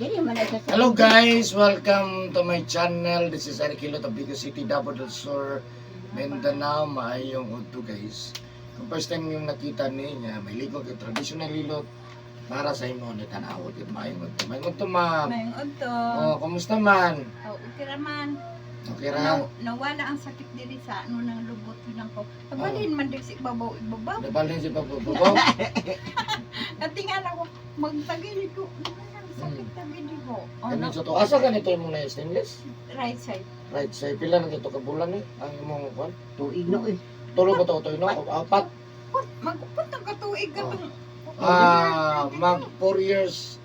Dili man na siya sa Hello guys! Welcome to my channel. This is Eric Hilo, Tabigo City, Davao del Sur, Mindanao. Maayong udto, guys. Kung first time yung nakita niya, may ligo kay traditional hilot para sa imo ni tanaw gid. Maayong udto. Maayong udto, ma'am. Maayong udto. Oh, kumusta man? Oh, okay ra man. Okay ra? Nawala ang sakit diri sa ano ng lubot yun ko. Pabalhin man diri sa ibabaw ibabaw. Nabalhin si Papa Bubaw. At tingala ko magtagilid ko. Ano ang sakit tagilid ko? Oh, Kanin no, sa to. Asa ganito imong na stainless? Right side. Right side. Pila na dito ka bulan eh? Ang imong kwan? Tuig no eh. Tulo ba to? Tulo no? O apat? Magupot ang katuig Oh. katong Ah, mag 4 years.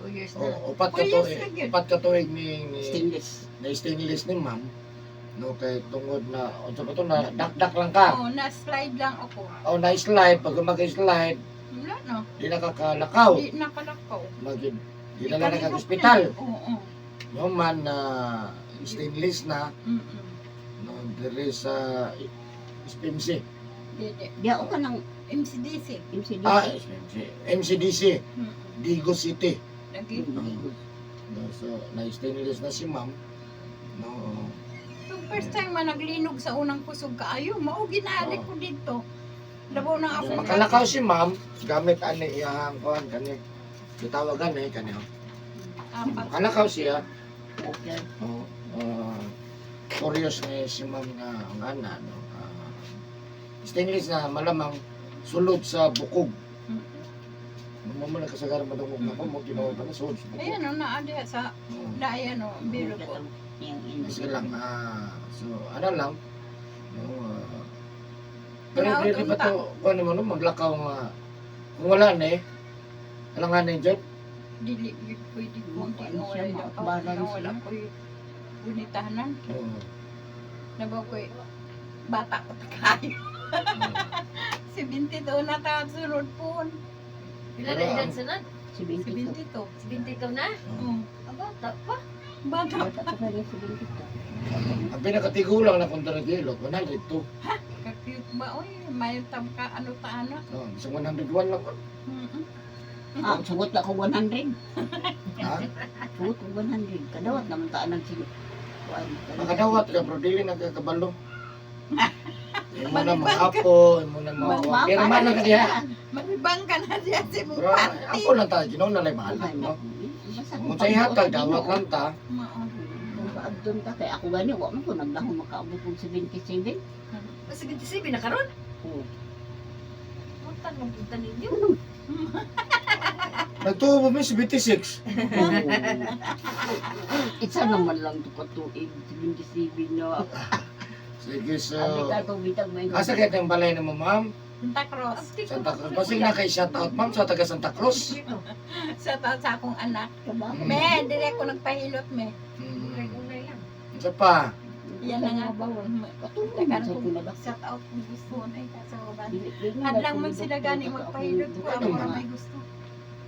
2 years na. Oh, upat 4 ka years tuig. na gyud. Upat ka tuig ni Stainless. Na stainless ni ma'am, no, kay tungod na unsa ba to, na dakdak lang ka? Oh, na slide lang ako. O na slide, pag mag-slide, Wala no. di nakakalakaw. Di nakalakaw. Mag di na lang Ikalihok nag-ospital. na. Oo. No man na stainless na, no, diri sa SPMC. Dili. Di ako ka ng MCDC. MCDC. Ah, SPMC, MCDC, Digo City. Lagi. No, so na stainless na si ma'am, no. Yung first time man naglinog sa unang kusog kaayo, mao ginaalik ko dito. Labaw na ako. Makalakaw si ma'am gamit ani iyang kuan kani, gitawagan eh kani, oh. Apat. Makalakaw siya. Okay. Oo. Curious na si ma'am nga ang ana, no? Ah, stainless na malamang sulod sa bukog. Mo mo nakasagaran madungog na ko mo ginawa pa na sulod sa bukog. Ayan o, naa diha sa Oo. daya no, biro ko. Yung ina. Kasi lang, so ano lang, no, pero Hinaot dili ba unta. to kuan mo, no, maglakaw nga kung wala na eh. Alangan na jud. Dili gyud pwede ko Ano di siya, wala ma-balance wala siya. ko gunitahanan. Oo. Nabaw ko bata ko ta kayo. 72 na ta sunod po. Pila na edad sunod? 72. 72. 72 na? Oo. Mm. Aba, ta pa. Bata Bata pa kaya 72. Ang pinakatigulang na kontra gilot, 102. Ka-cute ba? Uy, may tam ka, ano ta ano. Oh, isang 101 lang ko. Ah, sugot na ko 100. Ha? Sugot ko 100. Kadawat naman taan ang sino. Kuan, Makadawat ka, pero dili nagkakabalo. Imo na mga apo, imo na mga Mama, pero man lang diha. Malibang ka na siya si mong Pero party. apo lang ta, Ginoo na lay bahala, no? Basta Kung sa ihatag, dawat lang ta. Mao. Kung paabdon ta kay ako gani wa man ko nagdahom makaabot og 77. 77 na karon? Oo. Punta mong punta ninyo. Nagtuo ba mi 76? Oo. Isa naman lang to katuig 77 na. Sige, so Abi ka to bitag may. Asa kay tayong balay na mo, ma'am? Santa Cruz. Santa Cruz. Basig na kay shout out, ma'am, sa taga Santa Cruz. Sa ta sa akong anak. Trabaho. Me, dire ko nagpahilot me. Unay lang. Isa pa. Yan na nga. Katulog Tagaan sa ko kunada. shout out kung gusto na eh kaso ba. Dili- dili na Hadlang man tulog sila ako, gani ako magpahilot ko doktor ako ra na. may gusto.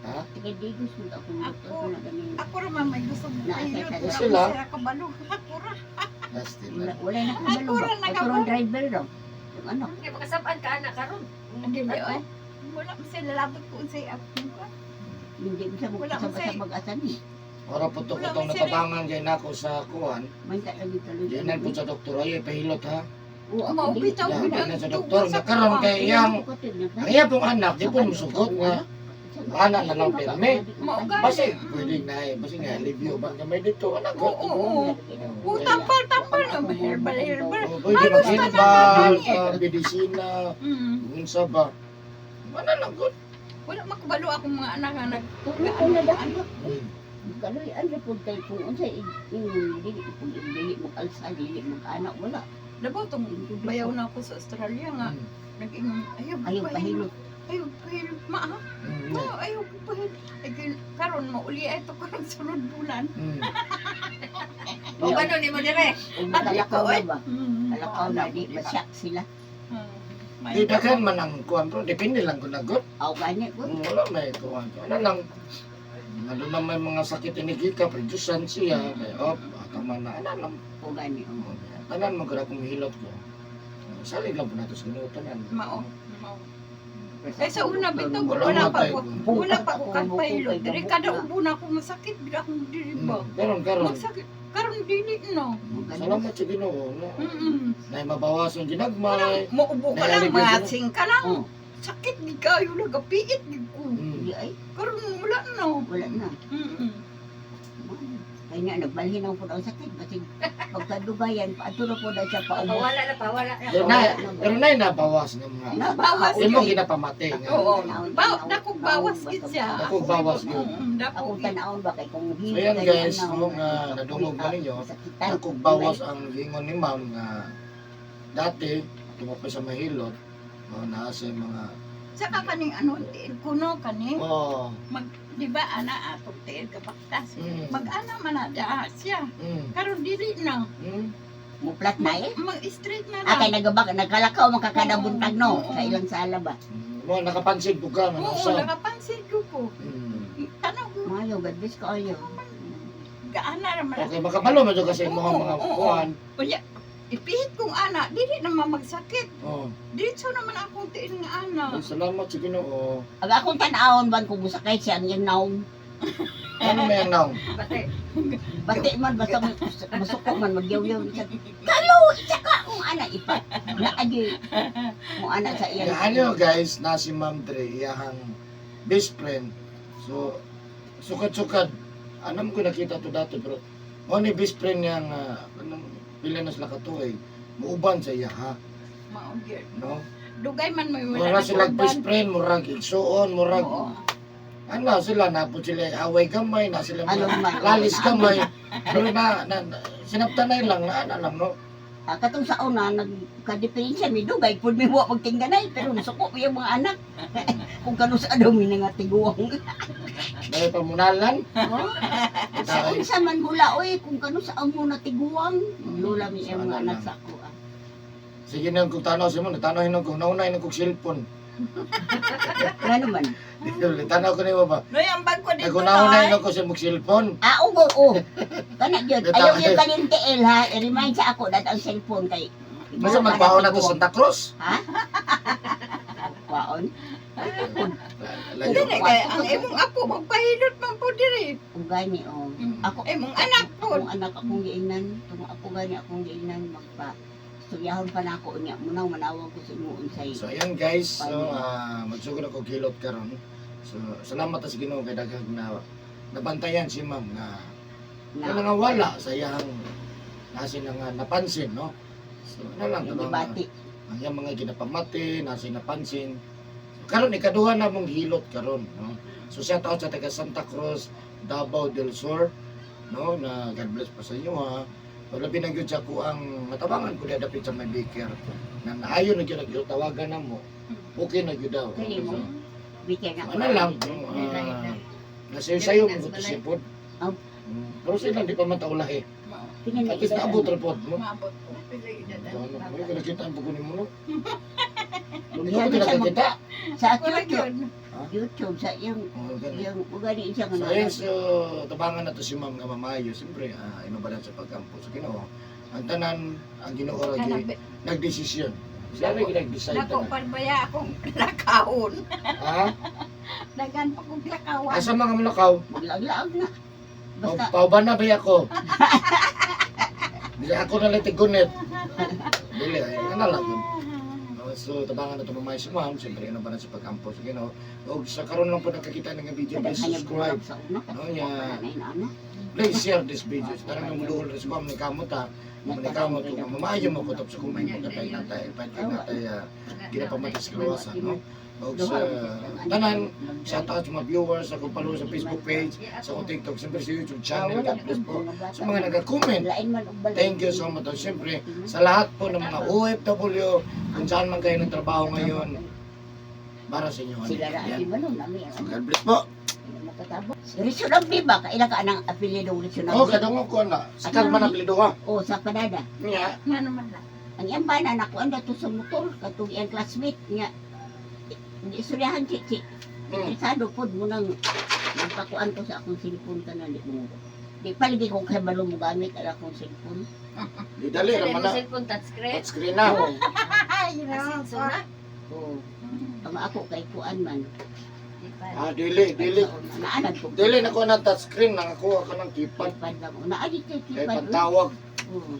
Ha? Taga Digos man ako doktor Ako. na gani. Ako ra man may gusto magpahilot. Nasa- Wala Sila? ko sila kabalo. Ako ra. Last Wala lang. wala na kabalo Ako ba? ra Ako nakabalo. ron driver raw. Yung anak. Kaya makasabaan ka anak karon. Dili oy. Wala man sila labot ko unsay ako. Hindi ko siya Wala man magkasama say- mag-asan eh. Ora po to Wala kutong man sila. natabangan kay nako sa kuan. Man ka lagi tuloy. Dinan po sa doktor ay pahilot ha. Oo, ako Mao dili. bitaw Ya, gud dinan ang sa tugo doktor sa nakaron kuha. kay iyang ang iya pong anak di po musugot nga anak na lang pirmi. Mao gani. Basi pwede na eh, basi nga alivio ba gamay dito anak ko. Oo, oo. Oo, tampal tampal herbal herbal. Oh, pwede Halos mag-herbal, tanan na medisina, unsa ba. Mana lang gud. Wala makabalo akong mga anak nga nag Tulog ko na dahil. Ano? Kaloy ang report kay kung unsay ingon dili kung dili mag-alsa dili mag-anak wala. Labaw tong bayaw na ako sa Australia nga nag-ingon ayaw Ayaw pahilot. pahilot. Ayaw pahilot ma ha. Ma ayaw ko pahilot. Ay karon mauli ay to karon sunod bulan. O gano ni mo dire? Ug makalakaw na ba? Kalakaw na di Ba masyak sila. Di daghan man ang kuan bro, depende lang kung nagot. Aw gani ko. Wala may kuan. Ano lang, ano na may mga sakit inigika, produsan siya, kaya op, tama na, ano lang. O gani. Oh. Tanan mo gara kung hilot ko. Salig lang po nato sa Ginoo tanan. Mao. Mao. Kay sa una bitaw Wala wala pa matay ko. ko. Wala pa ko kapahilot. Diri kada ubo na ako masakit gid akong diri ba. Karon karon. Magsakit karon dili na. Salamat sa Ginoo, no. Nay mabawason ginagmay. Maubo ka lang, Naialibid na. masing ka lang. Oh, Sakit gid kayo, nagapiit gid ko. Di ay Karon wala na. wala na. Kaya nga nagbalhin ang pud ang sakit basig pagkadugayan paadto na po na siya paubos. Pawala na, pawala na. Pero nay, pero nay nabawas ng mga. Nabawas Imo gid. ginapamati nga. Oo. Dakog bawas gid siya. Dakog bawas gid. Dako Akong gid. tanawon ba kay kung So yan guys, no, nga nadungog ba ninyo? Dakog bawas ang gingon ni ma'am nga dati tumapay sa mahilot, no, naa sa mga Saka kaning ano tiil ko no kani. oh, Mag di ba ana atong tiil kabaktas. Mag-ana man na daa siya. Karon dili na. Muplat na eh. Mag-straight na Ah, kay lang. nagabak, nagkalakaw makakadabuntag no Oo. sa ilang sala ba. Mo nakapansin po ka nga Oo, nasa. nakapansin ko ko. Tanaw ko, Mayo, God bless kaayo. gaana ra man. Okay, makabalo man jud kasi mo Oo, mga oo. kuan. Unya, ipihit kong ana, dili naman magsakit. Oh. Diretso naman akong tiil nga ana. Ay, salamat sa Ginoo. Ang akong tan-awon ban kung musakay siya ang iyang naong. Ano may ang naong? Bate. Bati man basta masuko man magyawyaw siya. Kalo, isa ka kung ana ipa. Naagi mo ana sa iyang. Yeah, ano guys, na si Ma'am Dre, iyahang best friend. So, sukad-sukad. Anam ko nakita to dati, pero mo ni best friend niya nga, anong pila na sila katuig, muuban sa iya ha, Mao gyud. no? Dugay man may wala Mura sila nag-uban. best friend, murag igsuon, murag, Oo. ano sila, napod sila away gamay, na sila Ano mga man. lalis gamay. Pero na sinaptanay lang, na ano lang, no? Ah, katong sa una nagka-diferensya mi dugay pud mi wa magtingganay pero nasuko mi ang mga anak. Kung kano sa daw mi nga tiguang. Dahil pamunalan. Oh? Sa unsa man mula oy kung kano sa amo na tiguang. Lula mi ang mga anak sa ako. Ah. Sige na kung tanaw sa mo, natanaw hinog kung nauna hinog kong cellphone. Ngano man? Tanaw ko nimo ba? Noy, ang bag ko dito Nagunahon na Noy. hinog ko sa mong cellphone. Ah, ugo, oh. Kana gyud. Ito. Ayaw yung kanin TL ha. I-remind sa ako dat ang cellphone kay. Masa magpaon na to Santa Cruz? Ha? Paon? Layo. Dili kay ang imong apo magpahilot man po diri. Ug gani oh. Ako Imong anak po. akong anak akong giingnan, tungod ako gani akong giingnan magpa Suryahon pa na ako unya munang manawag ko sa imo unsay. So ayan guys, so magsugod ako gilot karon. So salamat sa Ginoo kay daghang na nabantayan si ma'am na Na na nga wala sa iyang nasi na nga napansin, no? So ano lang yung tanong, gibati. ang iyang mga ginapamati, nasi napansin. So, karon ikaduha na mong hilot karon, no? So shout out sa taga Santa Cruz, Davao del Sur, no? Na God bless pa sa inyo ha. So, labi na gyud sa ko ang matabangan ko dapit sa may baker na naayon na gyud ang tawagan na mo. Okay na gyud daw. Kani mo? So, Bikin ako. ano lang, no? Nasayo-sayo mo ko sipod. Oh. Pero sila di pa man taulahi. Pinanay At least naabot report mo. Maabot ko. So, ano, may nakita ang buko ni mo, no? Hindi Yan ko siya mag- nakakita. Sa Wala YouTube, gyud. YouTube sa iyang Oh, ganun. iyang ugali siya So, nga. ayun, so, tabangan na to si ma'am nga mamayo. Siyempre, inubalan sa pagkampo sa Ginoo. Ang tanan, ang Ginoo lagi, Kanabi. nagdesisyon. Sila lagi nag-decide Nako tanan. parbaya akong lakawon. Ha? Dagan pa kong lakawan. Asa mga mulakaw? Maglaag-laag na. Basta Pauban na ba ako? Bisa ako na lang tigunet. Dili, ay, ano lang yun. Oh, so, tabangan na ito mamayo si ma'am. Siyempre, ano ba na sa pagkampo sa Ginoo. O sa karon lang po nakakita ng video, please kadaghan niya subscribe. bulag sa una. No, yeah. Kanay na ana. Please share this video. Sa tanang namuluhol na si ma'am ni kamot ha. Ni kamot kung mamayo mo ko tapos kung may mga tayo natay. Pwede natay ginapamati sa kaluwasan. No? O sa tanan, shout out sa mga viewers, sa akong followers sa Facebook page, sa akong TikTok, siyempre sa YouTube channel. God bless po. Sa mga nag-comment, Lain man og balay. thank you so much. At siyempre, sa lahat po ng mga OFW, kung saan man kayo nagtrabaho ngayon, para sa inyo. Sila ra Yan. ang malo nami. So, God bless po. Makatabo. Rizal ba kaila ka anang apelyido Rizal Oh, kadungog ko na. Sikat man ang pilido ha. Oh, sa Panada. Nga. Nga naman lang. Ang iyang bana nakuan dato sa motor katong iyang classmate niya. Isuryahan si si Interesado pod mo nang nagpakuan ko sa akong cellphone kanan di mo. Di palagi ko kay balo mo gamit ang akong cellphone. Di dali Dali raman mo na. cellphone touchscreen. Touchscreen na. Ay, Asinso na. Oo. Ang ako kay kuan man. Ah, dili, dili. Naanad ko. Dili na ko ng touchscreen, nakakuha ka ng keypad. Keypad lang. Naanad kay Kay keypad. pagtawag. Oo.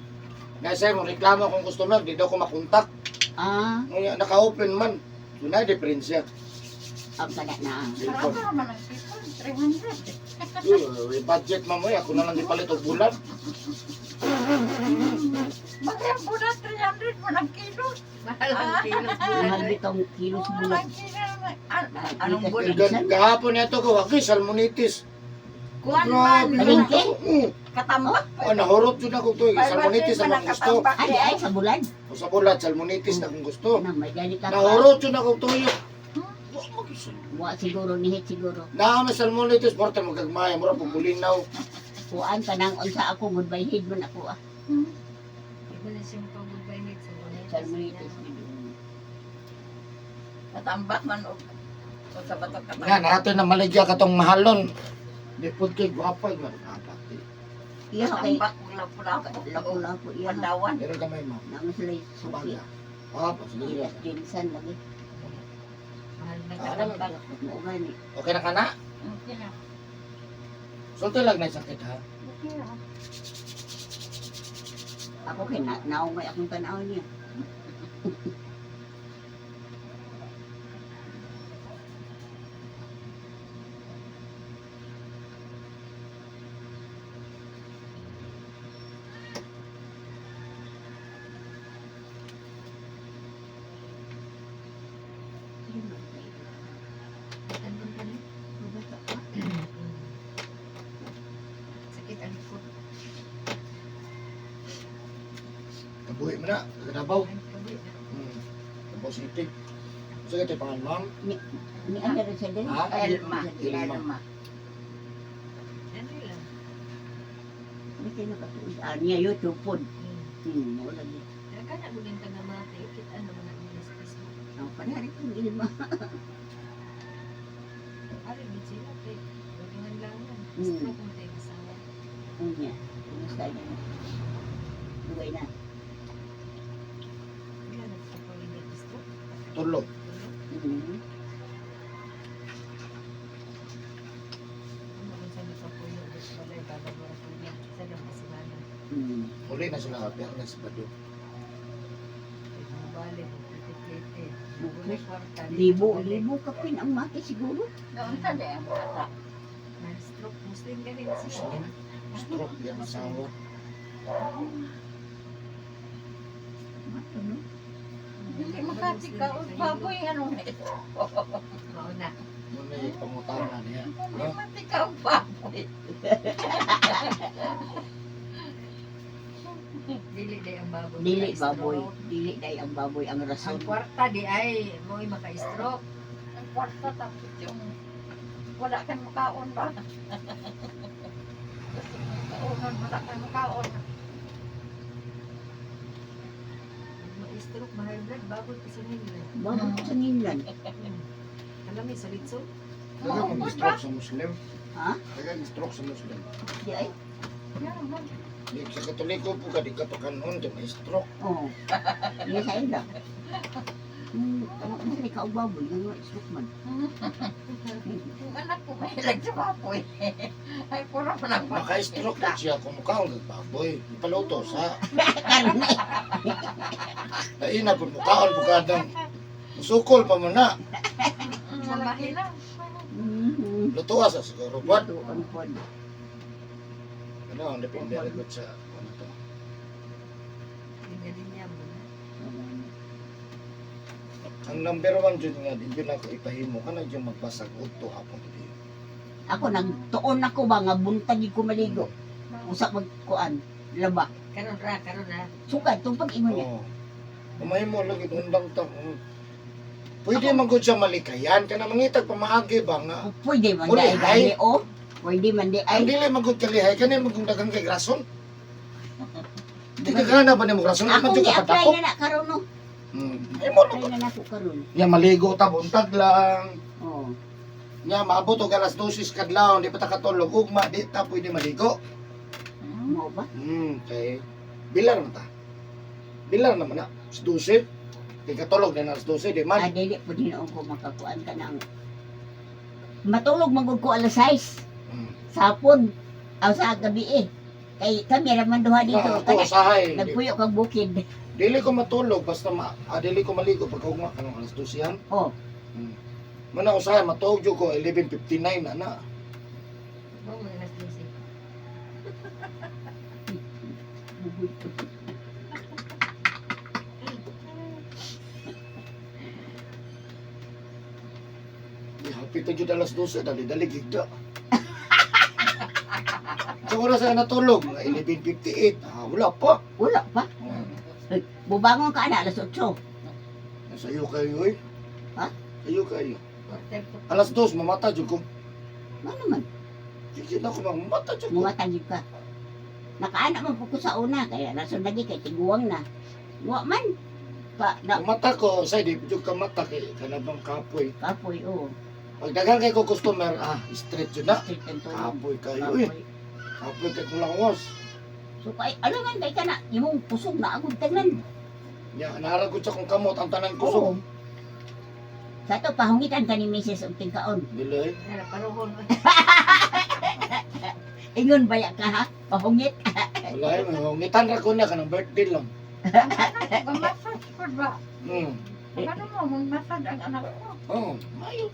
Nasa mo reklamo akong customer, di daw ko makontak. Ah, Ngunya, naka-open man. So na diferensya. ang kana na. Cellphone. Sarado naman ang keypad, 300. Uy, budget mo eh. Ako na lang ipalit og bulan. Bakit ang bulat, 300 mo ng kilo? Mahal ang kilos Mahal bulan. bitong kilos Mahal bulat. ang kilo. Anong Gikas bulat? minsan. Gahapon nito ko, wagi salmonitis. Kuan man, Palengke? Oo. katambak. Oh, nahurot yun ako to. Eh. Salmonitis na akong gusto. Ay, ay, sa bulan. O sa bulat, salmonitis na akong gusto. Nang may gani ka pa. Nahurot yun ako tuyo. Wa siguro nihit siguro. Na may salmonitis, porte magagmaya, mura pong bulinaw. Kuan ka nang unsa ako goodbye head man ako ah. Iba na siyang pag-goodbye night sa bulan. Salmonitis. Katambak man o o sa bato Nga, katambak. natin na maligya ka tong mahalon. Di po kay gwapa, man. Pati. Iya kay Katambak lapu-lapu. lapu-lapu iya. Pandawan. Meron kamay mo. Nang sila suki. Baga. Ah, sige. Jinsan lagi. Mahal na Ah, katambak. Mo gani. Okay na ka na? Okay na. Sulti lang na sakit ha. Okay na. Ako kay na naungay akong tanaw niya. Andun ka na. Sakit ang likod. Kabuhi mo na. Kadabaw. Ay, kabuhi na. Davao City. Sige, tayo pangan, ma'am. Ni ano rin siya din? Ha? Elma. Elma. Elma. Ano lang. May kayo nakatuod. Ah, niya YouTube pod. Wala ni. Kana mo din taga mate, kita naman ang mga sa Facebook. Ang panahon kong ilma. Ari gid sila kay dutungan lang yan. Stroke mo tayo asawa. Niya. Kumusta niya? Dugay na. Wala nagpapawid na stroke. Tulo. Ano man sa nagpapuyo sa balay bago mo punya sa lang kasimana. Uli na sila, Biyernes ba do? Balik, plite-plite. Wala kwarta. Libo, libo kapin ang maki siguro. Doon sa di ang bata. Stroke, Muslim ganin siya. Muslim. Stroke, yan asawa. Mato, no? Hindi makati ka. Baboy anong ito. Mao na. Muna yung pangutana niya. Hindi No? matika og baboy. Dili day ang baboy. Dili maka-stroke. baboy. Dili day ang baboy ang rason. Ang kwarta di ay mo'y maka-stroke. Ang kwarta tapos yung wala kang makaon ba? Gusto mong kaonon, wala kang makaon. Ma-stroke, ma-high blood, baboy pa sa nila. Baboy sa ninglan. Alam mo, sa litson. Dagang mag-stroke sa Muslim. Ha? Dagang stroke sa Muslim. Di ay. Yan, man. Di, sa Katoliko po ka, di ka pakanon, di may stroke. Oo. Iya sa ila. Ano ano sila ka og baboy nga stroke man. Yung anak ko mahilig sa baboy. Ay, puro pa ng Maka-stroke na siya kung mukhaon ng baboy. Ipaluto sa. Karne. Naina po mukhaon po ka ng sukol pa mo na. Malaki lang. Lutuwa sa siguro. Buwan. Luto ang pod. Ano, ang depende rin sa ano to. Linya-linya mo na. Ang number one dyan nga, di yun ako ipahimo ka na dyan magbasag udto hapon gabi. Ako nagtuon ako ba nga buntag gyud ko maligo. Usa magkuan laba. Karon ra, karon ra. Sugad tong pag-ingon niya. Oo. Umahimo lagi undang ta. Pwede man gud siya malikayan kana mangitag pamaagi ba nga. Pwede man Uli, di ay ay. gani o. Pwede man di Ang ay. dili man gud kalihay kani man kung daghang kay rason. Di ka gana ba nimo rason man Ako jud ka gi-apply padako. na na karon no. Imo Apply na nako karon. Nya maligo ta buntag lang. Oo. Nya maabot og alas 12 kadlawon di pa ta katulog ugma di ta pwede maligo. Mo ba? Kay bilar man ta. Bilar naman na. Alas 12. Kay katulog na alas 12 di man. Ah, dili po din ko makakuan ka ng matulog man gud ko alas 6 sa hapon aw sa gabi eh. Kay kami ra man duha dito. Na, ako Kana, usahay. nagpuyo kag bukid. Dili ko matulog basta dili ko maligo pagkaugma kanang alas 12 yan. Oh, Muna usahay matuog jud ko 11:59 na na. Oo, mga alas 12. bugoy ko. Di hapit na jud alas 12 dali dali gigda. Sa oras na natulog, mga 11:58. Ah, wala pa. Wala pa. Bubangon ka na alas 8. Sayo kayo eh. Ha? Sayo kayo. Quarter to. Alas 2 mamata jud ko. Ano naman? Sige na ko mamata jud ko. Mumatag ka. Nakaana man po ko sa una kaya rason lagi kay tiguang na. Wa man pa na Mamata ko, say di jud ka mata kay kanabang kapoy. kapoy oh. Pag daghan kay ko customer, straight jud na. Street ang tulog. Kapoy kayo eh. Kapoy. Kapoy kay kung langos. So kay alam man kay kana imong kusog na agud tanan. Ya, naara ko sa kong kamot ang tanan Oo. kusog. Sa to pahungitan ka ni Mrs. og tingkaon. Dili. Nara, paruhon. Ingon baya ka ha? Pahungit. Wala eh, mangungitan ra ko na kanang birthday lang. Mamasad ko ba? Ano mo, mamasad ang anak ko. Oh, mayo.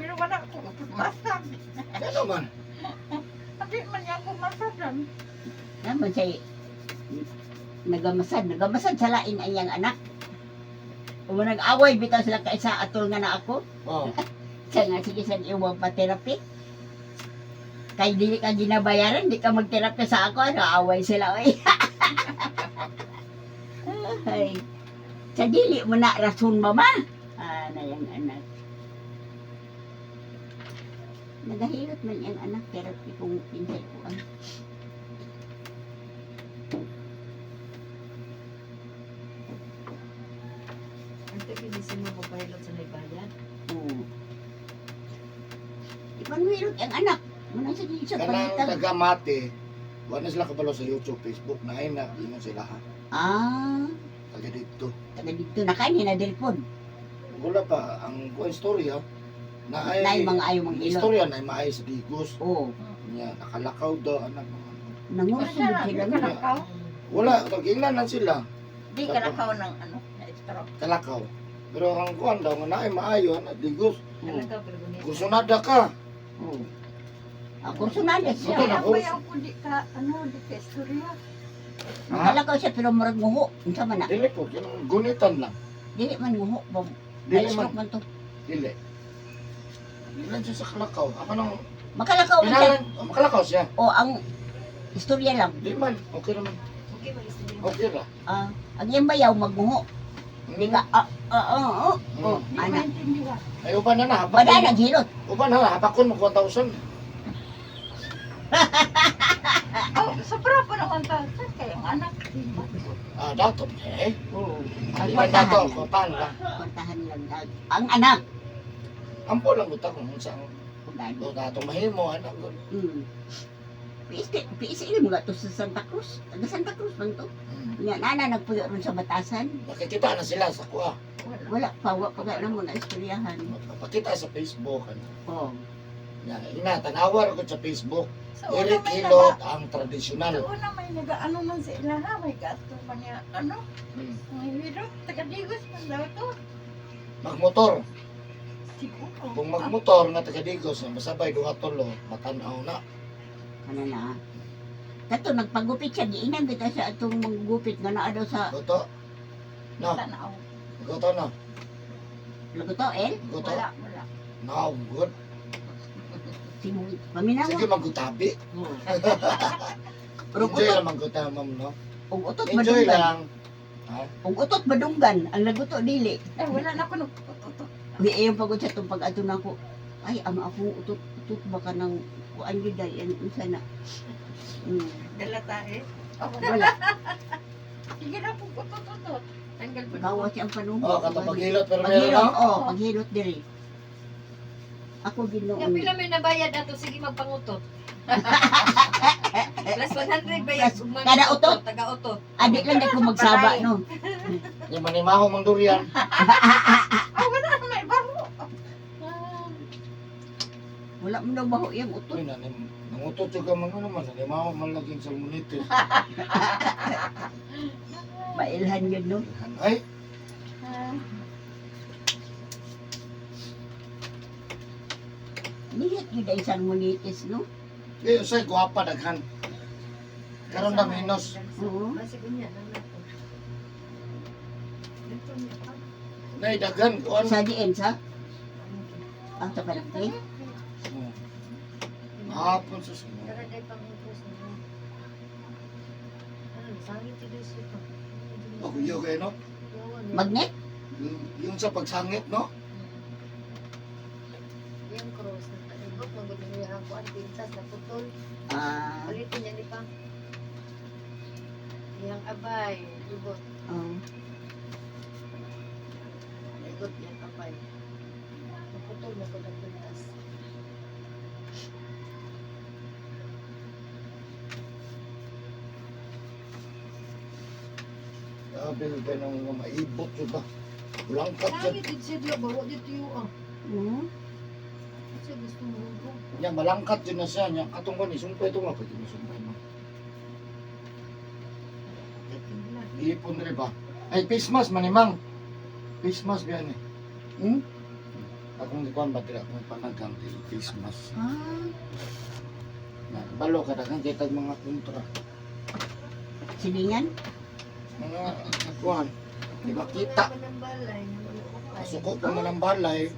Pero wala ko masad. Ano man? Hindi man niya ako masadan. Naman siya nagamasad, nagamasad sa lain ang iyang anak. Kung nag-away bitaw sila kaisa atol nga na ako. Oh, Siya nga sige sa iwang pa therapy. Kay dili ka ginabayaran, di ka magtherapy sa ako, ano, away sila oy. Ay. Sa dili mo na rason mama. Ah, na yung anak. Nagahilot man yung anak therapy kung pinsay ko ang. Ang tabi mo magpahilot sa naibayan. Oo. Di ba nuhilot ang anak? Manang sige siya kanang pangitag. taga mate. Wa na sila kabalo sa YouTube, Facebook na ay na ingon sila ha. Ah, Taga dito. taga dito na kanin na delpon. Wala pa ang kuan istorya na ay Nay mga ayaw mang hilot. istorya na ay maay sa Digos. Oo. Nya nakalakaw daw anak mga. Nangurso Basta, sila di no. kalakaw. Wala tag-ingnan lang sila Di kalakaw ng ano, na stroke. kalakaw. Pero ang kuan daw nga naay maayo anak Digos. Oo. Kalakaw, pero gunita. Kusunada ka. Oo. Ah, kursunada siya. Ito na, Kaya kurs. bayaw ko di ka, ano, di ka istorya. Makalakaw siya pero murag nguho. Unsa man na? Dili ko gunitan lang. Dili man nguho. Dili Dili man man to. dili. Dili lang siya sa kalakaw. Ako nang Makalakaw man siya. pinalan, oh, makalakaw siya. O ang istorya lang. Di man, okay naman. Okay, mag-istorya. Okay ra. Ah, ang iyang bayaw magnguho. Di ka ah ah ah ah. Oh, Di ana. maintindihan. Ay uban na na Wala hapakon. naghilot. Uban na na hapakon mo 1,000. Oh, sobra pa naman tayo. Kaya ang anak. Ah, dato eh. Oo. Ang Di man dato, kwartahan. kwartahan lang. Kwartahan lang. Ang anak. Ampo lang buta kung unsa ang Gani. do dato mahimo anak. PSL mo to sa Santa Cruz. Taga Santa Cruz man to. Nga nana nagpuyo ron sa batasan. Nakikita na sila sa kuha. Wala pa, wa pa na mo na istoryahan. Magpakita sa Facebook ano. Oh. Ya, ina tanawar ko sa Facebook. Sa una Eric may Hilot naga, ang sa tradisyonal. una may naga, ano man sa ilaha, may gasto pa niya, ano, ang hirot, taga-digos man daw to. Magmotor. Siguro. Kung magmotor nga taga Digos, masabay duha tulo, matanaw na. Ano na. Kato nagpagupit siya giinan bitaw siya atong manggupit nga naa daw sa Goto. No, Tanaw. goto no. Lugoto el. Goto. Wala, wala. No, good. Sige, paminawa. Sige magutabi. Oo. Pero Enjoy utot, lang magguta, ma'am, no? ug utot Enjoy madunggan. lang. Ha? Ug utot madunggan, ang laguto dili. Eh, wala na ako nagtututo. Uy, ayaw pagod sa itong pag-ato na ako. Ay, ang akong utot, utot baka nang kuan yun dahil ang unsa na. Dala tayo. Oh, Wala. Sige na po, tututo. Tanggal po. Gawa siya ang panuho. Oh, kato paghilot pero meron Paghilot, no? oh, paghilot diri. Ako Nga ginoon. pila may nabayad ato, sige magpangutot. Plus 100 ba yan? Plus, kada utot? Taga utot. Adi lang na ko magsaba no. Yung manimaho mang durian. Ah, wala na may baro. Wala mo daw baho yung utot. Uy, nanim, nangutot yung ka mga naman, nanimaho man laging salmonitis. Mailhan yun no. Ay, Nihit yun ay salmonitis no. eh, usay, guwapa daghan. Karon na minus. Oo. Basi kunya na nato. Dito niya pa. Nay, daghan, kuan. Sa diin sa? Ang sa palengke. Oh. Hapon sa sunod. Tara day pang utos niya. Ano, sangit ito siya pa. Oh, kuyo kayo, no? Magnet? Yung sa pagsangit, no? Yung cross, nagtaibot, magulo niya ako ang pinsas, naputol. Ah, Ulitin niya ni pa. Iyang abay, ibot. oh. Ibot niyang abay. Naputol na ko ng pintas. Sabi ko kayo ng mga maibot, diba? Walang kat siya. Sangit ito siya, bawa dito yung ah. Kasi gusto mo ko. Niya, malangkat yun na siya. Niya, katong ko ni, sumpay ito nga. Pwede mo sumpay mo. Iipon rin ba? Ay, face mask, manimang. Face mask biyan eh. Hmm? Akong ikuan ba tira akong panagang kay face mask. Ah, Na, balo ka daghan kay tag mga kontra. silingan? Mga kuan. Di ba kita? Masuko pa man ang balay.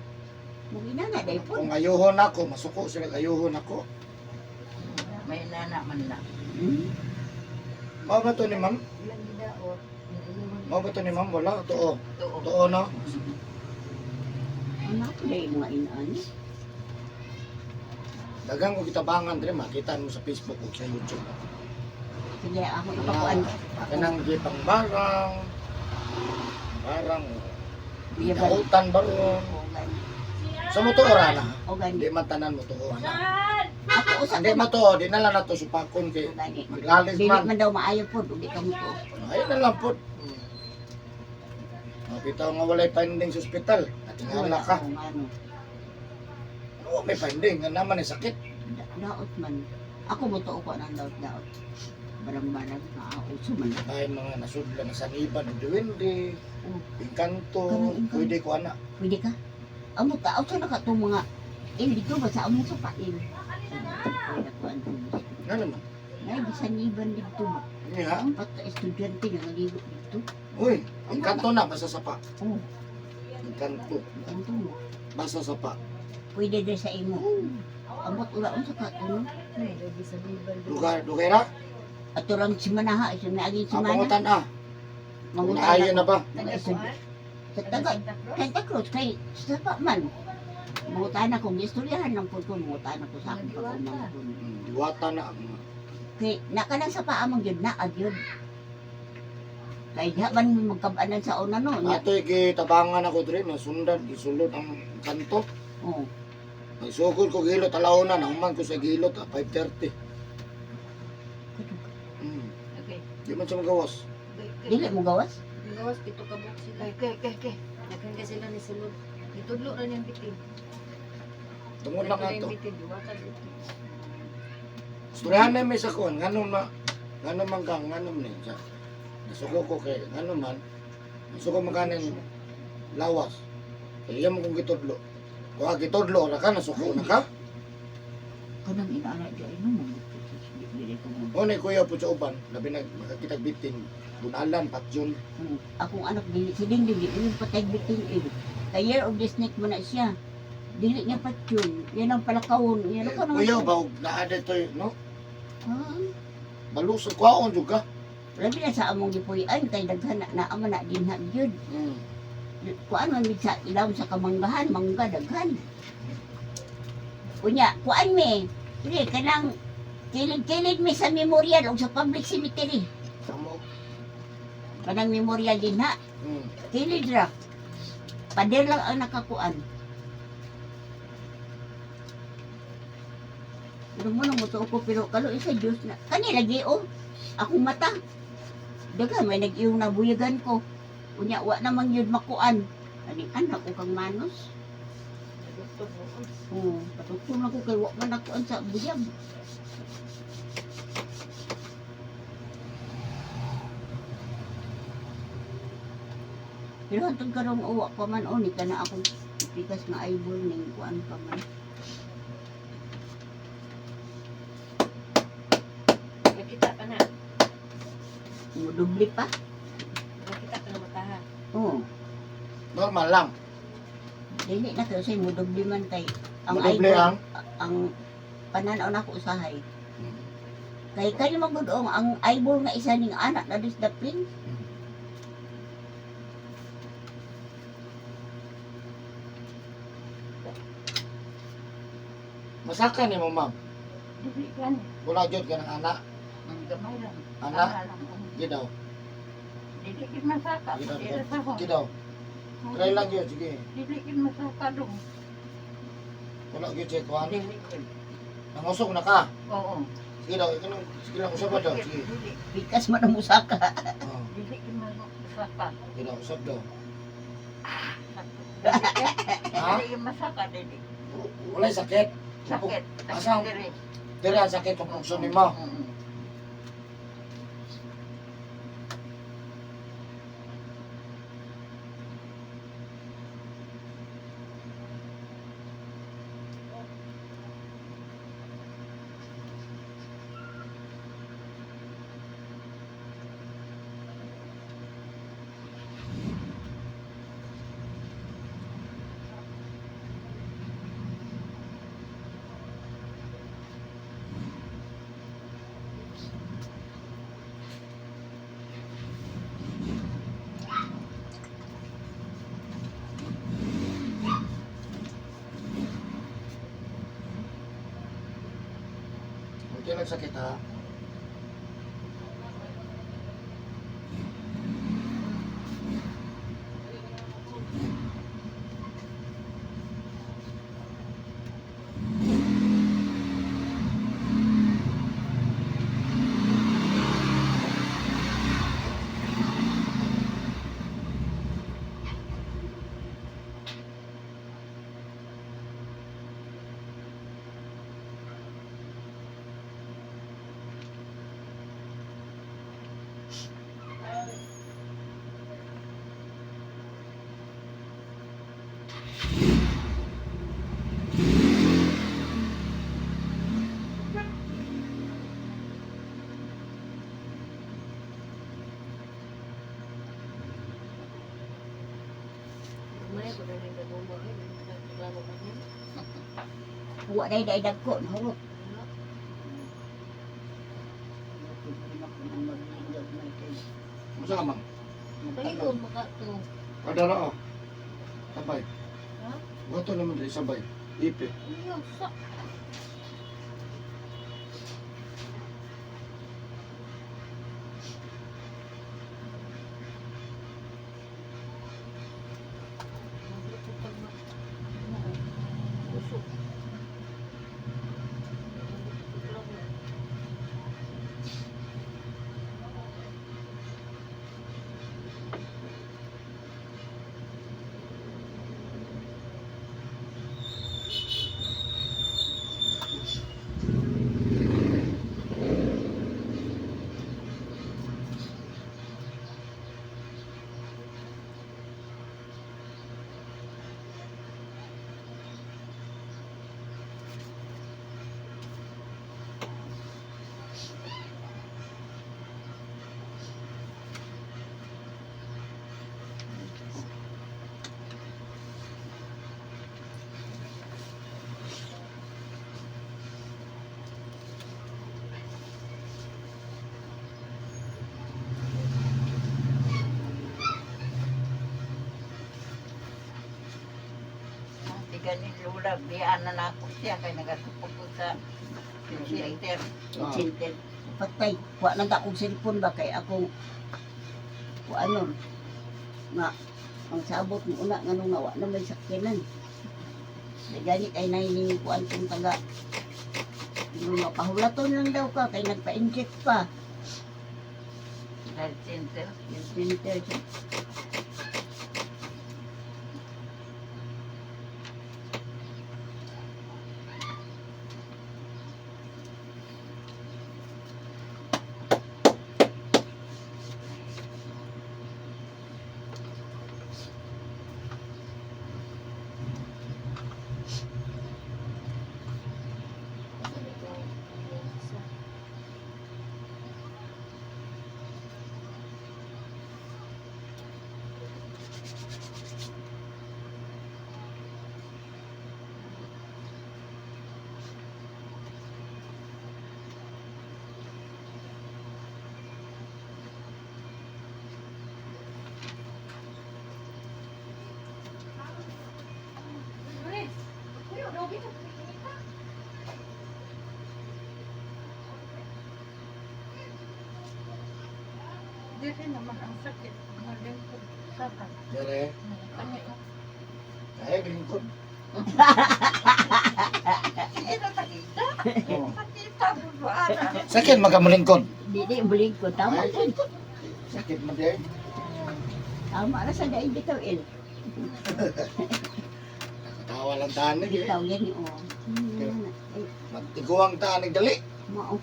Mugina na dahil po. Kung ayuhon ako, masuko sila ayuhon ako. May nana man na. Hmm? Mao ba to ni ma'am? Mao ba to ni ma'am? Wala, tuo. Tuo. Tuo no? Ano ako dahil mga inaan? Daghang ko kitabangan diri makita mo sa Facebook o sa YouTube. Sige, ako ipakuan. Ako, Kanang gipang barang. Barang. iya ba? Dautan baron. O gani. Sa mo tuo ra na. O gani. Hindi man tanan mo tuo na. Ako usa Hindi ko. man tuo, di na lang nato supakon kay O gani. maglalis Dili man. man daw maayo po, ug ka mo to. Ay na lang po. Makita nga walay finding sa ospital. Natingala ka. O nga, no. Ano may finding? Nga naman ay sakit. Daot man. Ako mo to ko ang daot daot. Barang-barang maauso man. Ay mga nasudla na saniban ng duwende, Oh. engkanto, Kanang engkanto. pwede ko ana. Pwede ka? Amo ka, usa na ka itong mga il dito ba sa among sa pail. Pwede ko ang tubos. Nga naman. Ay, bisan iban dito ba? Niya. Ang pagka estudyante nga naligo dito. Uy, engkanto na basta sapa. Oh, Engkanto, ang tumo. basta sapa. Pwede din sa imo. Amot ula unsa ka tuno. Lugar, lugera? Ato lang si Manaha, isa may aging si Ah, Mana. pangutan ah. Mangutan Naayon na ba? Mga estudyante. Sa taga, Santa Cruz, kay sa pa man. Mangutan ako, istoryahan lang po ko, mangutan ako sa akong pag-umangkon. Diwata na ang Kay nakalang sa paa mong yun, naag yun. Kay diha man mo magkabanan sa una no. Nya, Ato'y gitabangan ako diri nasundan gisulod ang kanto. oh, Nagsugod ko gilot alauna, nahuman ko sa gilot ah, 5:30. Okay. Di man siya magawas. Dili mo gawas? Gawas, pito ka buok sila. Okay. Naghan ka sila ni sulod. Gitudlo ra niyang bitin. Tungod lang Naghan ato. yung bitin, diwata dito. Istoryahan na may sa kuan, ngano ma ngano man kang ngano man ni sa nasuko ko kay ngano man nasuko man kanin lawas. Kaya iya mo kong gitudlo. Kung ah, gitudlo ra ka nasuko na ka. Kanang inaana di ay no mo. Dili ko mo. O ni kuya po sa uban, labi na makakitag bitin, bunalan patyon. Akong anak dili si Ding Ding dili patay bitin eh. Kay year of the snake mo na siya. Dili niya patyon. Yan ang palakawon. Yan Eh, ang kanang. Kuya ba og naa ditoy no? Ah, Balusog kwaon jud ka. labi na sa among gipuy-an kay daghan na naa man na dinha gyud. Kuan man mid sa ilawom sa kamanggahan, mangga daghan. Unya, kuan mi. Dili kanang kilid-kilid mi sa memorial o sa public cemetery. Tamo. Kanang memorial dinha, kilid ra. Pader lang ang nakakuan. Pero mo nang mutuo ko pero kalo sa Dios na kani lagi oh. Akong mata. Daga may nag-iyong nabuyagan ko. Unya wa namang yun makuan. Ani anak ko kang manos. Oo, patugtong ako kay wa man nakuan sa buyag. Pero hantod karong uwa pa man o ni kana akong pikas nga eyeball ning kuan pa man. Nakita ka na. Mudubli pa. Nakita ka na mataha. Oo. Normal lang. Dili na kayo say mudubli man kay ang Madoble eyeball ang. ang pananaw nako usahay. Kay kani magud ang eyeball nga isa ning anak na disdapin. Masaka ni mo, ma'am. Dili gani. Wala jud ka ng anak. Ang gamay lang. Anak, Tama lang. di daw. Dili gid masaka. Di daw. Dili sa Di daw. Try lang yun, sige. Dili gid masaka dong. Wala gyud siya kuan. Dili gid. Nangusok na ka. Oo. Sige daw, ikaw nang- sige lang usap daw, sige. Dili Pikas man ang musaka. Oh, dili gid masaka. sige daw, usap daw. Dili Ha? dili gid masaka dili. Walay sakit. Sakit. Asa? Dili. Diri ang sakit kung pukso nimo. Mm. Okay lang sakit ha. May ko na rin naguma. Ay, nagreklamo ka niya. Wa day day dagko nahurot. Musa ka ma'am? Kayo, maka to. Padara oh. Sabay. Ha? Buhato naman diri sabay. Ipe. Iyo, sa. Usok. Di ganin lula, biyaan na na ako siya kay nagasupok ko sa center. Ah. Center. Patay. Wa lang ta akong cellphone ba kay akong wa ano nga ang sabot mo una nga nung nga wa na may sakyanan. Di gani kay nay ning kuan tong taga Yung mapahulaton lang daw ka kay nagpa-inject pa. Health center. Yung center siya. Dili naman ang sakit. Malingkod sa kan. Dire. Kani oh. Ay, lingkod. Sige na takita. Oh. Takita mo ba ana? Sakit makamulingkod. Di di bulig ko tama Ay, jud. Sakit man di. Tama ra sa daig bitaw il. Nakatawa lang tanig eh. Bitaw yan oh. Ay, Matiguang tanig dali. mao.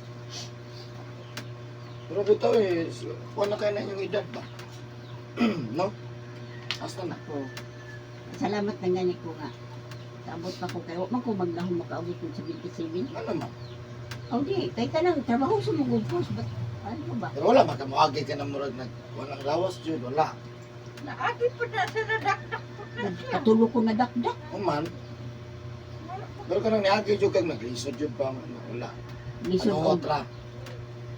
Pero bitaw eh, wala kayo na inyong edad ba? No? Hasta na. ko. Salamat na gani ko nga. Kaabot pa ko kay wa man ko maglahom makaabot og 77. Ano man? Oh di, kay kanang trabaho sa mugugpos but ano ba? Pero wala, makamuagi ka na murag nag, walang lawas jud, wala. Naagi po na sa nadakdak po na siya. Katulo ko na dakdak. Human. Pero kanang niagi jud kag naglisod jud pa, ano, wala. Lisod Ano og otra?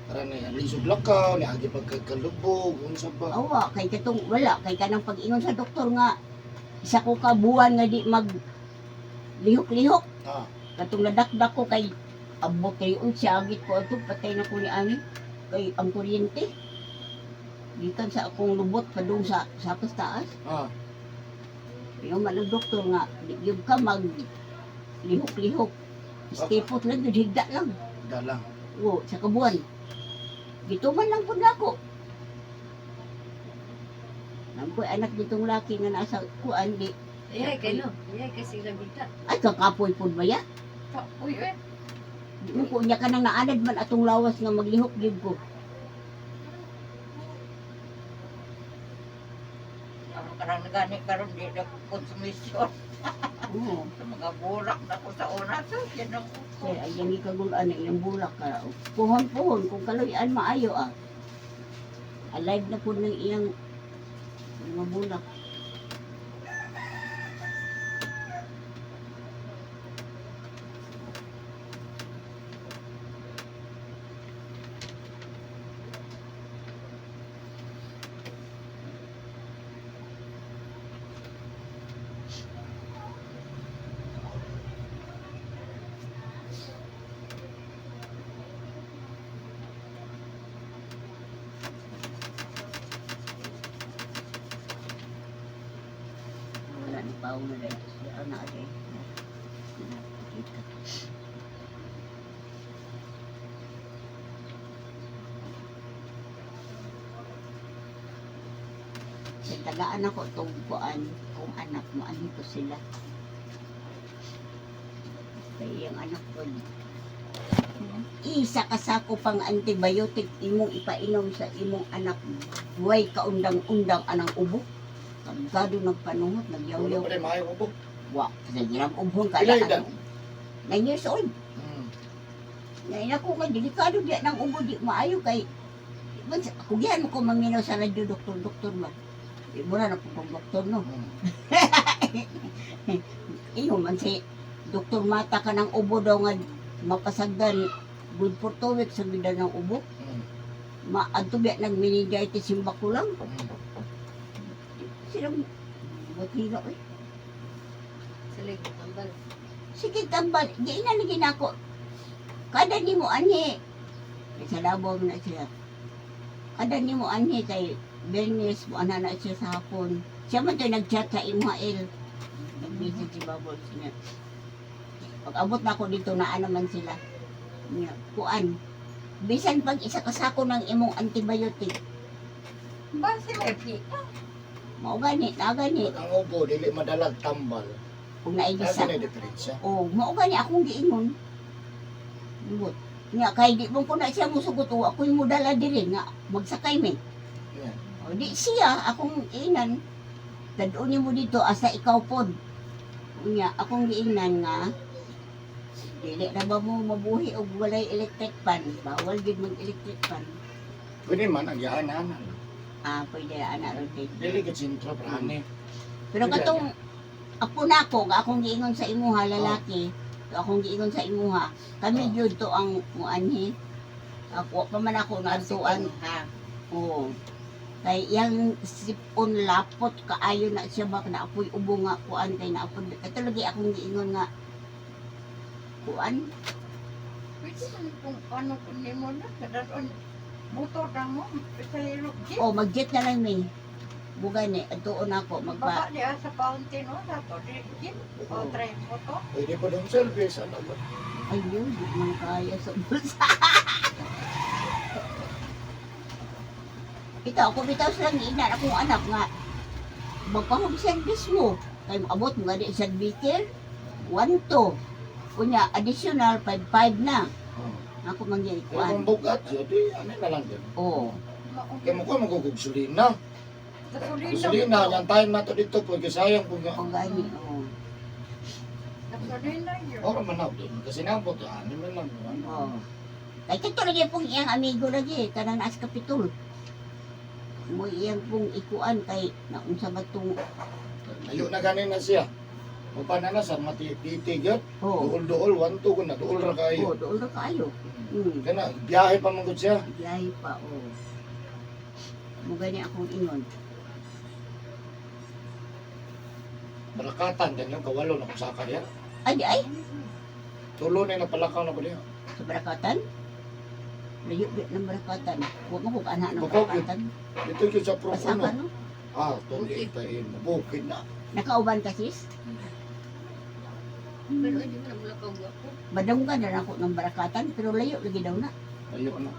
Tara ni lisod lakaw, niagi pagkakalubog, unsa ba? awa kay katong wala kay kanang pag-ingon sa doktor nga isa ko ka buwan nga di mag lihok-lihok. Ah, Katong nadakdak ko kay abot kay unsa agit ko ato patay na ko ni ani kay ang kuryente. Gikan sa akong lubot padung sa sa taas. ah. Yung man ang doktor nga, di gyud ka mag lihok-lihok. Stay put lang, gyud higda lang. Dalang. Oo, sa kabuan. Gituman lang pud nako. Nampoy anak ditong laki nga nasa kuan di. Iyay kay no. Iyay kay sila bita. Ay kakapoy pud ba ya? Uy, eh. Di mo ko unya ka nang naanad man atong lawas nga maglihok gyud ko. Ang karang nagani karon di na ko konsumisyon. Oo. Sa mga bulak na ko sa una sa yan ang Kaya ay yang ikagulaan na iyang bulak ka. Puhon-puhon kung kaluyan maayo ah. Alive na pud ng iyang mga bulak. Wala na pa na dahil siya na dahil. Nakita. Sa tagaan ako itong kuan, kung anak mo, ano ko sila. Kaya yung anak ko, isa ka sako pang antibiotic imong ipainom sa imong anak. Buhay kaundang-undang anang ubo. Kagado nagpanuhot, Wala nagyaw-yaw. pa rin maayo ko. Wa, sa girang ubhon ka. Pila edad? 9 years old. Ngayon ako nga, delikado di ng ubo, di maayo kay... Man, kugihan mo ko maminaw sa radyo, doktor, doktor ba? Di mo na kung doktor, no? Iyo man si doktor mata ka ng ubo daw nga mapasagdan good for 2 weeks sa bida ng ubo. Maadto biya nag meningitis yung bakulang. Sila matira eh. Sila tambal. Sige, tambal. Di na lagi na ako. Kada ni mo anhi. Sa Davao na siya. Kada ni mo anhi kay Bernice mo ana na siya sa hapon. Siya man to'y nag-chat sa Imael. Nag-message si Bubbles niya. Pag abot na ako dito, naa naman sila. Nya, kuan. Bisan pag isa ka sako ng imong antibiotic, Base may pi. mao gani, na gani Ang ubo dili madalag tambal. kung naigisa. Asa na diferensya? Oh, mao gani akong giingon. But, nga kay di mo ko na siya musugot o ako'y mudala diri nga magsakay mi. Yeah. O di siya akong inan dadun mo dito asa ikaw pod. Unya akong giingnan nga dili na ba mo mabuhi og walay electric pan? Bawal gid mag electric pan. Pwede man ang yaanan. Ah, pwede ana ron din. Dili ka sentro prane. Pero katong apo nako nga akong giingon sa imuha lalaki, to akong giingon sa imuha, kami gyud to ang muanhi. Ako pa man ako naadtuan. Ha. Oo. Kay yang sipon lapot kaayo na siya bak na apoy ubo nga kuan kay na apoy kato lagi akong giingon nga kuan. Pwede man kung ano kung nimo na kadadon motor na mo sa hirok jeep. O mag-jet na lang mi. Bugan ni adtuon ako magpa Baka niya sa fountain o sa to di jeep o Oo. try motor. Pwede pa dong service ano ba? Ayun, di man kaya sa bulsa. Bitaw, ako bitaw silang giingnan akong anak nga magpa-home service mo. Kay moabot mo gani sa biker, 1-2. Unya, additional 5-5 na. Oh. Ako man Kaya kuan. kung bugat, so di ano na lang din. Oo. Kaya mo ko magugugsulina. Gasolina. Gasolina, yung time na to dito po, kaya sayang po nga. O gani, oo. Gasolina yun. Ora man na, di kasi nabot, ano man lang. Ano. Oo. Kay kito lagi pong iyang amigo lagi, kanang naas kapitol. Mo iyang pong ikuan kay naunsa ba tong Layo na ganin na siya. Upa na na sa matititig yun. oh, Duol-duol, 1-2 ko na, duol ra oh, kayo. dool ra kaayo. Mm. Kana, biyahe pa man gud siya. Biyahe pa, oo. Mo gani akong ingon. Barakatan, ganyan, kawalo na kung saka niya. Ay, di ay, Tulo na yung napalakaw na ko niya. sa barakatan. Layo di ng barakatan. Huwag mo kung anak ng Bukog yun. barakatan. Dito yun sa pro Pasaka, uno. no? Ah, tuloy pa yun. Bukid na. Nakauban ka, sis? Pero hindi mo na mula kang gwapo. Badunggan na ako ng barakatan, pero layo lagi daw na. Layo na.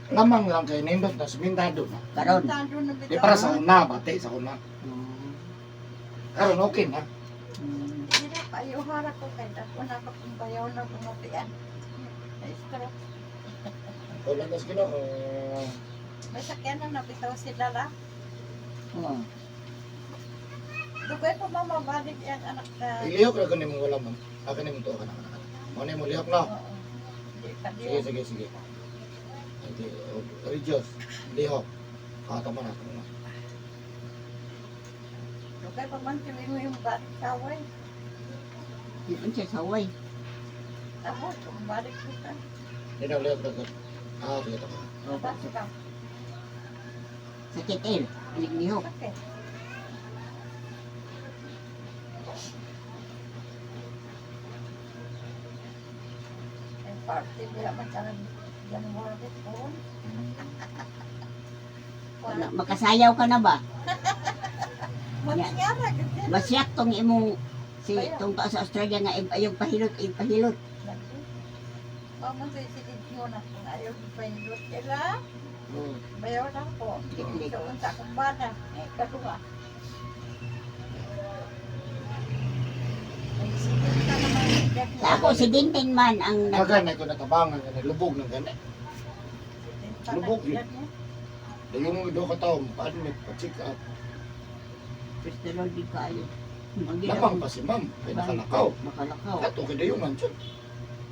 Lamang lang kay nindot na simintado na. Karon. Talo na Di bitaw. para sa una, bate sa una. Oh. Karon okay na. Hirap ayaw harap ko kay dako na ka kung bayaw na kumatian. Na-stroke. Wala na sa Ginoo. May sakyanan na bitaw sila la. Oh. Dugay pa mamabalik yan anak na. Ilihok ra kunin mo wala mo. Akin nimo to kana kana. Mo ni mo lihok na. Oo. Di pa di. Sige sige sige. Ay, di, oh, Religious. Lihok. Ah, tama na, tama na. Dugay pa man tuloy mo yung balik saway. Yun siya saway. Tapos kung balik ko ka. Di na lihok ra gud. Ah, sige tama. Oh, Tapos ka. Sakit eh. Inignihok. Okay. Ang party bila man sa January po. Wala, makasayaw ka na ba? Mangyara gud. Masyak tong imong si tong ka sa Australia nga ayong pahilot, ayong pahilot. Mama sa isigid mo na kung ayaw pahilot sila. Bayaw na po. Tiklik. So, unsa akong bana. Eh, kaduha. Ay, sige ka naman. Sa ako si Dintin man ang nag Kagan ko natabangan nga lubog ng gani. Lubog yun. Dayon mo do ka tawo, pa-admit, pa-check up. Praise the Lord, di kaayo. Lamang pa si ma'am, kay nakalakaw. Makalakaw. Ato kay dayungan jud.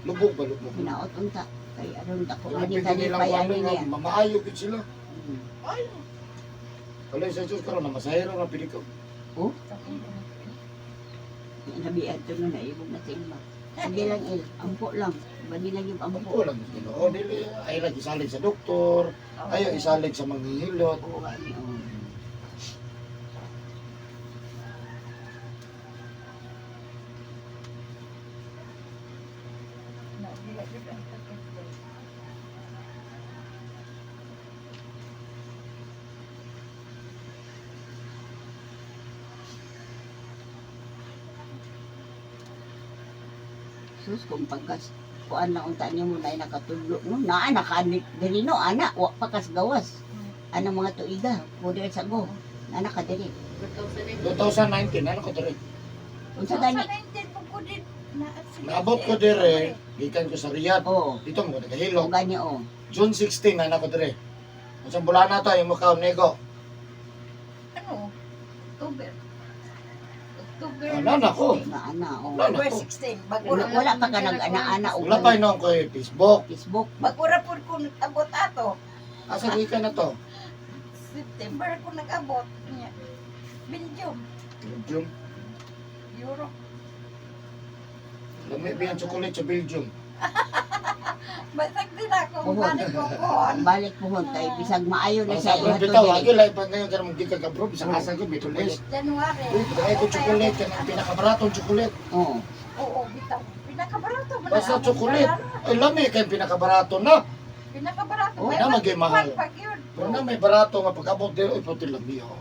Lubog ba lubog? Hinaot unta kay aron ako Grabe ani din kani nilang pa ano ani nga, niya. mamaayo gid sila. Mm. Ay. Kalay sa Diyos karon na masahero na pili ko. Nabi ato no na ibog na sa ilma. Sige lang il, ampo lang. Bali lang yung ampo. Ampo lang Ginoo dili ay lagi isalig sa doktor, ayaw isalig sa manghihilot. Oo, ani oo. Sus kung pagkas kuan lang unta niyo mo na nakatudlo no. Naa naka diri no ana wa pa kas gawas. Ana mga tuiga, 4 years ago. Naa ka diri. 2019, ano ko dire? Unsa gani? 2019 po ko din. Naabot ko dire, gikan ko sa Riyadh. Oh, Dito mo ko o nagahilok. gani oh. June 16 na ko dire. Unsang bulan na to yung mukha nego. Ano? October. October. Ano na ko? Na ana oh. Wala na October ko. 16. Bago Wala, wala pa ka nag-ana-ana og Wala pa noon ko eh, Facebook. Facebook. Bago ra pud ko nag-abot ato. Asa gikan na to? September ko nag-abot. Nya. Belgium, Belgium. Europe. Lami ba yung chocolate sa Belgium? Basag din ako, Oo. balik ko kon. Balik pohon kay bisag maayo na Para siya sa abroad ihatod bitaw, diri. lagi lahi pa ngayon kanang gikan ka abroad, bisang asa ko Middle East. January. Uy, ay ko chocolate kanang pinakabaratong chocolate. Oo. Oo, bitaw. Pinakabarato man. Basta ang chocolate. Ay lami kay pinakabarato na. Pinakabarato. Oh, May na maging mahal. pag yun. Pero na may barato nga pag-abot diri, uy puti lami oh.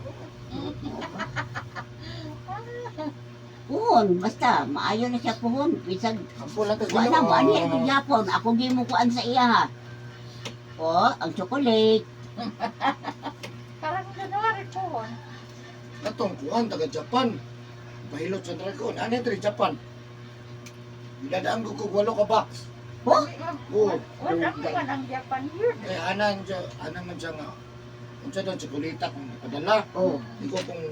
Puhon, basta maayo na siya puhon. Bisag Ampo lang tas wala mo ani ang gyapon, ako gimo kuan sa iya ha. Oh, ang chocolate. Parang January po. Katong kuan taga Japan. Pahilot sa dragon. Ano diri Japan? Gidadaan ko kog walo ka box. Oh, Oo. Wala mo man ang Japan yun. Kay ana siya, ana man siya nga. Unsa daw tsokolata kung ipadala. oh. Ikaw kung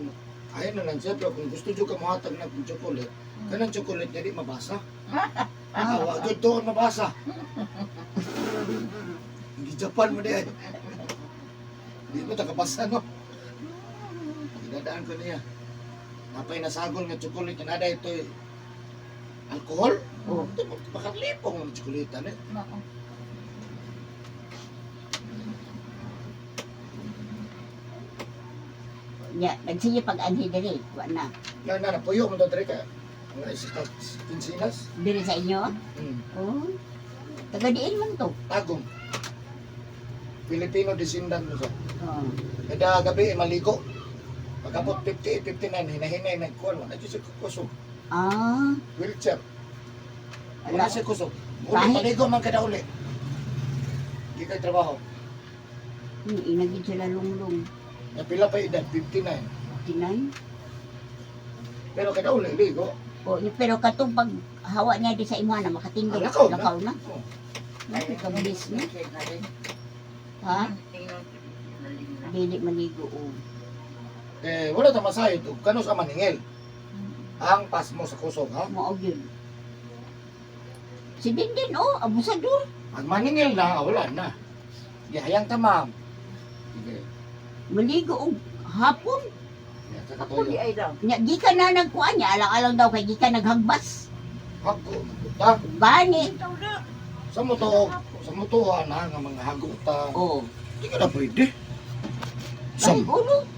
ayun na lang siya, pero kung gusto jud ka mohatag na kung chocolate, kanang chocolate niya di mabasa. Ah, wa gyud tuon mabasa. Hindi Japan mo di ay. Di mo takabasa no. Ginadaan ko niya. Napay nasagol nga chocolate na nada ito alcohol. Oh. Ito makalipong ang chocolate ni. Oo. Nya, nagsige pag anhi diri, wa na. Na na napuyo mo to diri ka. Mga isa ka kinsinas. Diri sa inyo? Oh. Taga diin man to. Tagum. Filipino descendant mo siya. Oh. Kada gabi eh, maligo. Pagkabot 58, 59, hinahinay nagkuhan. Wala dyan siya kusog. Ah, Wheelchair. Wala Wala. siya kusog. Uli, Kahit- maligo man kada uli. Hindi kayo trabaho. Inagid sila lunglong. Napila pa edad, 59. 59. Pero kada uli, ligo. Oh, pero katong pag hawa niya di sa imo na makatindog. Ah, lakaw na. Lakaw na. Oh. Nakikablis na. Ha? Dili maligo oh. Eh, wala ta masayod. Ug Kano sa maningil. Ang pasmo sa kusog, ha? Mao gyud. Si Dindin oh, abusador. Pag maningil na, wala na. Gihayang ta, ma'am. Sige. Maligo og hapon. Ya, sa Ako di katuyo. ay daw. Nya gikan na nagkuan niya alang-alang daw kay gikan naghagbas. Hago, maguta. Gani. Bitaw na. Sa mo to, sa mo to, na, nga mga hago ta. Oh. Di ka na pwede. Sa Ay, ulo.